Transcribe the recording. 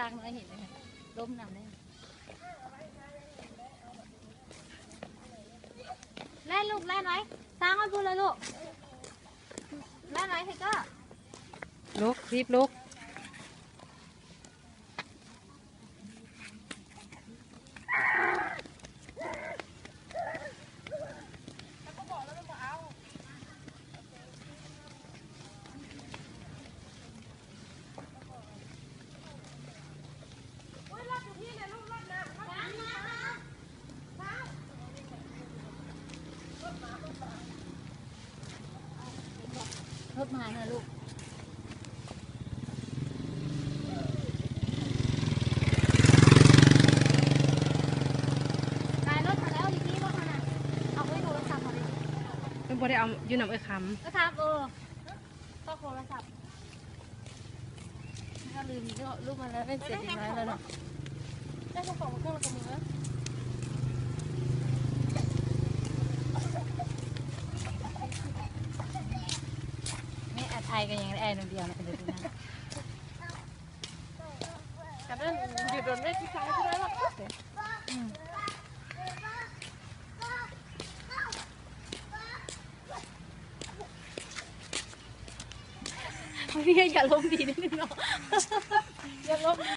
ລາກໜ້ອຍເຫັນ ລົ້ມນຳເດ້. ແລ່ນລູກ ແລ່ນໄວ້ ສ້າງໄວ້ພຸ້ນລະລູກ ແລ່ນໄວ້ ໄທເກີ ລຸກ ຮີບລຸກ. ລົດມານະລູກ ໄປລົດມາແລ້ວ ດີໆ ລົດມານະ ເອົາໄວ້ໂທລະສັບເຮົາເດ້ ມັນບໍ່ໄດ້ເອົາຢູ່ນຳເອື້ອຍຄຳ ເອື້ອຍຄຳ ເອີ ກໍໂທລະສັບ ເຮົາລືມເນາະ ລູກມັນແລ້ວ ເປັນເສດເດັກນ້ອຍແລ້ວເນາະ ໄດ້ຂອງເຄື່ອງລະກະມື ແມ່ອາໄທກໍຍັງໄດ້ອ້າຍໜ້ອຍດຽວນະ ກັນນັ້ນ ຢູ່ດົນໄດ້ທີ່ຊາຍບໍ່ໄດ້ລະ ອືມ. ເຮົາມີຢາລົມດີນິດໜຶ່ງເນາະ ຢາລົມ